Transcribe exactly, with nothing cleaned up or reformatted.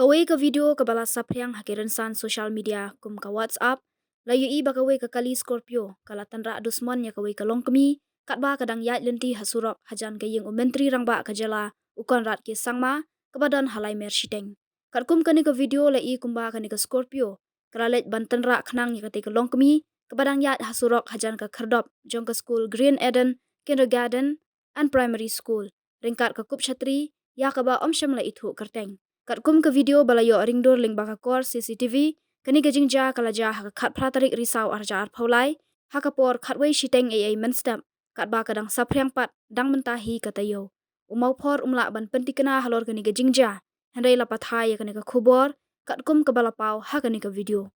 Kawei ka video kaba la saphriang ha ki rynsan social media kum ka WhatsApp, la ïohi ba kawei ka kali Scorpio ka la tynrah dusmon ïa kawei ka longkmie katba ka dang ïaid lynti ha surok hajan ka ïing u Myntri Rangbah ka jylla, u Conrad K Sangma, kaba don ha Laimer shiteng. Katkum kane ka video la i kumba kane ka Scorpio ka la leit ban tynrah khnang ïa katei ka longkmie kaba dang ïaid ha surok hajan ka khyrdop jong ka skul Green Eden Kindergarten and Primary School, ryngkat ka kup shatri ïa kaba ym shym la ithuh kyrteng. Katkum ka video ba la ïoh ringdur lyngba ka kor C C T V, kane ka jingjia ka la jia ha ka khatphra tarik Risaw arhajar arphew lai, ha ka por khatwei shiteng eiei mynstep, katba ka dang saphriang pat dang mynta hi ka taïew. U Mawphor um lah ban pyntikna halor kane ka jingjia, hynrei la pathai ïa kane ka khubor katkum kaba la paw ha kane ka video.